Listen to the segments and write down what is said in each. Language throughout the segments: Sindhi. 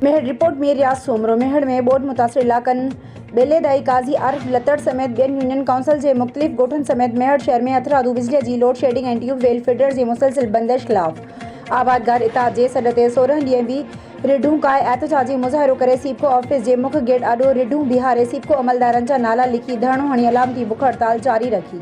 ميهڙ، رپورٽ، مير رياض سومرو، ميهڙ ۾ ٻوڏ متاثر علائقن ٻيليدائي، قاضي عارف لتڙ سميت ٻين يونين ڪائونسل جي مختلف ڳوٺن سميت ميهڙ شهر ۾ هٿرادو بجلي جي لوڊشيڊنگ ۽ ٽيوب ويل فيڊر جي مسلسل بندش خلاف آبادگار اتحاد جي سڏ تي 16 ڏينهن به رڍون ڪاهي احتجاجي مظاهرو ڪري سيپڪو آفيس جي مک گيٽ آڏو رڍون بيهاري سيپڪو عملدارن جا نالا لکي ڌرڻو هڻي علامتي بک هڙتال جاري رکي.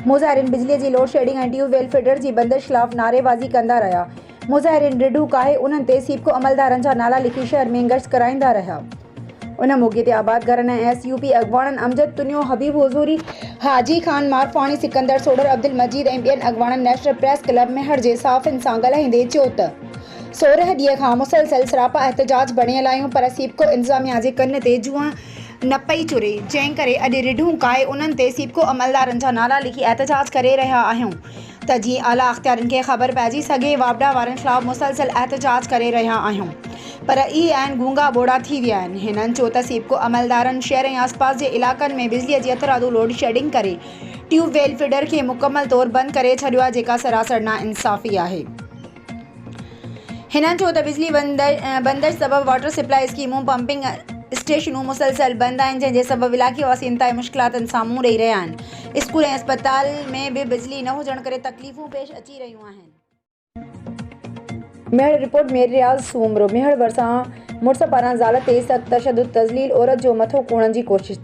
مظاهرين بجلي جي لوڊشيڊنگ ۽ ٽيوب ويل فيڊر جي بندش خلاف نعريبازي ڪندا رهيا. مظاهرين رڍون ڪاهي انهن تي سيپڪو عملدارن جا نالا لکي شهر ۾ گشت ڪرائيندا رهيا. ان موقعي تي آبادگارن ۽ ايس يو پي اڳواڻن امجد تنيو، حبيب حضوري، حاجي خان مارفاڻي، سڪندر سوڍر، عبدالمجيد ۽ ٻين اڳواڻن نيشنل پريس ڪلب ميهڙ جي صحافين سان ڳالهائيندي چيو ته 16 ڏينهن کان مسلسل سراپا احتجاج بڻيل آهيون پر سيپڪو انتظاميا جي ڪن تي جونء نه پئي چري جنهن ڪري اڄ رڍون ڪاهي انهن تي سيپڪو عملدارن جا نالا لکي احتجاج ڪري رهيا آهيون. ته جيئن اعليٰ اختيارين کي خبر پئجي سگهي، واپڊا وارن خلاف مسلسل احتجاج ڪري رهيا آهيون پر اهي آهن گونگا ٻوڙا ٿي ويا آهن. هنن چيو ته سيپڪو عملدارن شهر ۽ آسپاس جي علائقن ۾ بجلي جي هٿرادو لوڊشيڊنگ ڪري ٽيوب ويل فيڊر کي مڪمل طور بند ڪري ڇڏيو آهي جيڪا سراسر ناانصافي آهي. هنن چيو ته بجلي بندش سبب واٽر سپلاء اسڪيمون، پمپنگ اسٽيشنون مسلسل بند آهن جنهن جي سبب علائقي واسي انتهائي مشڪلاتن سان منهن ڏئي رهيا آهن، اسڪول ۽ اسپتال ۾ به بجلي نه هجڻ ڪري تڪليفون پيش اچي رهيون آهن. ميهڙ، رپورٽ، مير رياض سومرو، ميهڙ ڀرسان مڙس پاران زال تي سخت تشدد، تذليل، عورت جو مٿو ڪوڙڻ جي ڪوشش.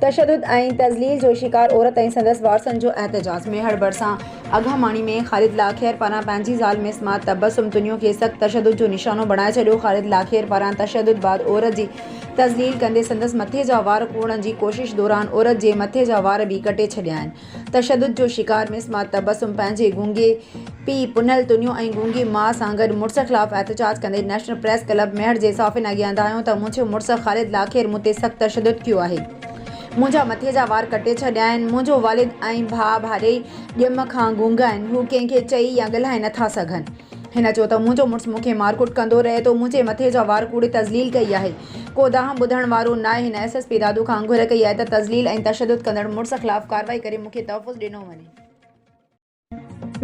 تشدد ۽ تذليل جو شڪار عورت ۽ سندس وارثن جو احتجاج، ميهڙ ڀرسان اگهاماڻي ۾ خالد لاکير پاران پنهنجي زال مسمات تبسم تنيو کي سخت تشدد جو نشانو بڻائي ڇڏيو، خالد لاکير پاران تشدد بعد عورت جي تذليل ڪندي سندس مٿي جا وار ڪوڙڻ جي ڪوشش دوران عورت جي مٿي جا وار به ڪٽي ڇڏيا آهن. تشدد جو شڪار مسمات تبسم پنهنجي گونگي پيء پنهل تنيو ۽ گونگي ماء سان گڏ مڙس خلاف احتجاج ڪندي نيشنل پريس ڪلب ميهڙ جي صحافين اڳيان دانهيو ته منهنجو مڙس خالد لاکير مون تي سخت تشدد ڪيو آهي منهنجا مٿي جا وار ڪٽي ڇڏيا آهن منهنجو والد ۽ ڀاء ڀاڄائي ڄم کان گونگا آهن هو ڪنهن کي چئي يا ڳالهائي نٿا سگهن. هن چيو ته منهنجو مڙس مون کي مارڪٽ ڪندو رهي ٿو، منهنجي مٿي جا وار ڪوڙي تذليل ڪئي آهي، ڪو دانهن ٻڌڻ وارو ناهي، هن ايس ايس پي دادو کان گهر ڪئي آهي ته تذليل ۽ تشدد ڪندڙ مڙس خلاف ڪارروائي ڪري مون کي تحفظ ڏنو وڃي.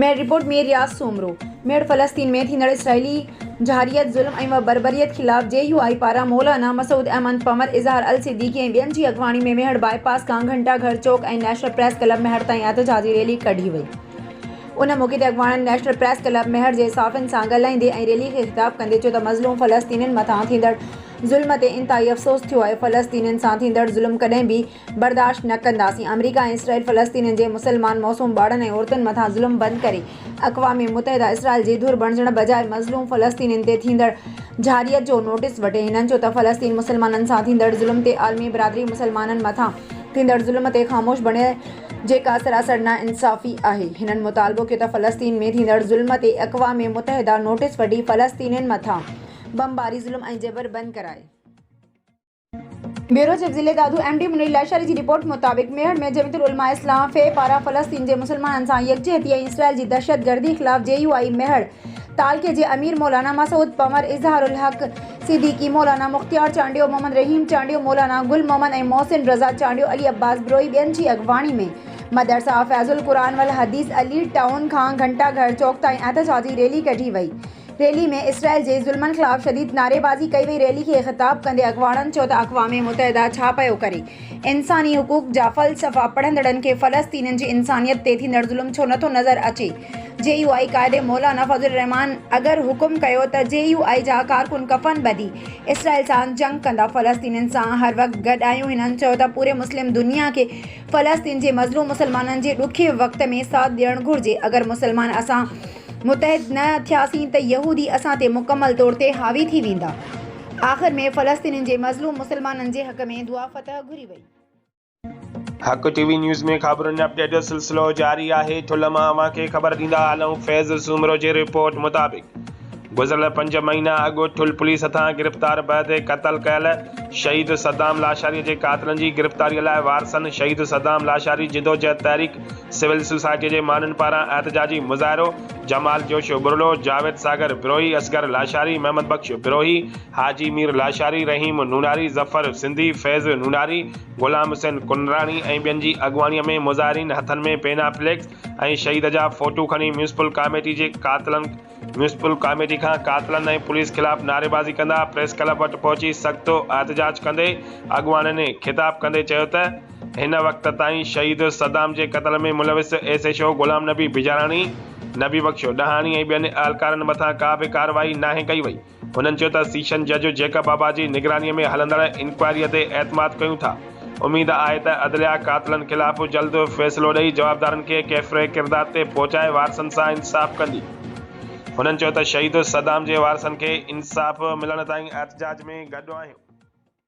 ميڙ، رپورٽ، مير رياض سومرو، ميڙ فلسطين ۾ ٿيندڙ اسرائيلي جارحيت، ظلم ۽ بربريت خلاف جي يو آء پاران مولانا مسعود احمد پنور، اظهار الصديقي ۽ ٻين جي اڳواڻي ۾ ميهڙ باء پاس کان گهنٽا گهر چوڪ ۽ نيشنل پريس ڪلب ميهڙ تائين احتجاجي ريلي ڪڍي وئي. ان موقعي تي اڳواڻن نيشنل پريس ڪلب ميهڙ جي صحافين سان ڳالهائيندي ۽ ريلي کي خطاب ڪندي چيو ته مظلوم فلسطينين مٿان ٿيندڙ ظلم تي انتهائي افسوس ٿيو آهي، فلسطينين سان ٿيندڙ ظلم ڪڏهن به برداشت نه ڪنداسين، آمريڪا ۽ اسرائيل فلسطينين جي مسلمان معصوم ٻارڙن ۽ عورتن مٿان ظلم بند ڪري، اقوام متحده اسرائيل جي ڌر بڻجڻ بجاء مظلوم فلسطينين تي ٿيندڙ جارحيت جو نوٽيس وٺي، هنن چيو ته فلسطين مسلمانن سان ٿيندڙ ظلم تي عالمي برادري مسلمانن مٿان ٿيندڙ ظلم تي خاموش بڻيل جيڪا سراسر ناانصافي آهي. هنن مطالبو ڪيو ته فلسطين ۾ ٿيندڙ ظلم تي اقوام متحده نوٽيس وٺي فلسطينين مٿان بمباري، ظلم ۽ جبر بند ڪرائي. بيورو چيف ضلعي دادو ايم ڊي منير لاشاري جي رپورٽ مطابق ميهڙ ۾ جمعيت العلماء اسلام في پاران فلسطين جي مسلمانن سان يڪجهتي ۽ اسرائيل جي دهشتگردي خلاف جي يو آء ميهڙ تعلقي جي امير مولانا مسعود پنور، اظهار الحق صديقي، مولانا مختيار چانڊيو، محمد رحيم چانڊيو، مولانا گل محمد ۽ محسن رضا چانڊيو، علي عباس بروهي ٻين جي اڳواڻي ۾ مدرسه فيض القرآن والحديث علي ٽائون کان گهنٽا گهر چوڪ تائين احتجاجي ريلي ڪڍي وئي. ريلي ۾ اسرائيل جي ظلمن خلاف شديد نعريبازي ڪئي وئي. ريلي کي خطاب ڪندي اڳواڻن چيو ته اقوام متحده ڇا پيو ڪري؟ انساني حقوق جا فلسفا پڙهندڙن کي فلسطينين جي انسانيت تي ٿيندڙ ظلم ڇو نٿو نظر اچي؟ جي يو آء قائد مولانا فضل الرحمان اگر حڪم ڪيو ته جي يو آء جا ڪارڪن ڪفن ٻڌي اسرائيل سان جنگ ڪندا، فلسطينين سان هر وقت گڏ آهيون، هنن چيو ته پوري مسلم دنيا کي فلسطين جي مظلوم مسلمانن جي ڏکي وقت ۾ ساٿ ڏيڻ گهرجي، اگر مسلمان اسان متحد نه ٿياسين ته يهودي اسان تي مڪمل طور تي حاوي ٿي ويندا. آخر ۾ فلسطينين جي مظلوم مسلمانن جي حق ۾ دعا فتح گهري وئي. حق ٽي وي نيوز ۾ خبرن جا اپڊيٽ جو سلسلو جاري آهي ٺلهه مان اوهان کي خبر ڏيندا هلون فيض سومرو جي رپورٽ مطابق گذريل پنج مهينا اڳ ٺلهه پوليس هٿان گرفتار بعد قتل ڪيل شهيد صدام لاشاري جي قاتلن جي گرفتاري لاء وارثن شهيد صدام لاشاري جدوجهد تحريڪ سول سوسائٽي جي ماڻهن پاران احتجاجي مظاهرو جمال جوش ٻرڙو، جاويد ساگر بروهي، اصغر لاشاري، محمد بخش بروهي، حاجي مير لاشاري، رحيم نوناري، ظفر سنڌي، فيض نوناري، غلام حسين ڪنراڻي ۽ ٻين جي اڳواڻي ۾ مظاهرين هٿن ۾ پينا فليڪس ۽ شهيد جا فوٽو کڻي ميونسپل ڪاميٽي جي قاتلن ميونسپل ڪاميٽي کان قاتلن ۽ پوليس خلاف نعريبازي ڪندا پريس ڪلب وٽ پهچي سخت احتجاج ڪندي اڳواڻن خطاب ڪندي چيو ته هن وقت تائين شهيد صدام جي قتل ۾ ملوث S H O Ghulam Nabi Bijarani, Nabi Bakhsh Dahani ۽ ٻين اهلڪارن مٿان ڪا به ڪارروائي ناهي ڪئي وئي. هنن چيو ته سيشن جج جيڪب آباد جي نگراني ۾ هلندڙ انڪوائري تي اعتماد ڪيون ٿا، اميد آهي ته عدليا قاتلن خلاف جلد فيصلو ڏئي جوابدارن کي ڪيفر ڪردار تي پهچائي وارثن سان انصاف ڪندي. هنن چيو ته شهيد صدام جي وارثن کي انصاف ملڻ تائين احتجاج ۾ گڏ آهيون.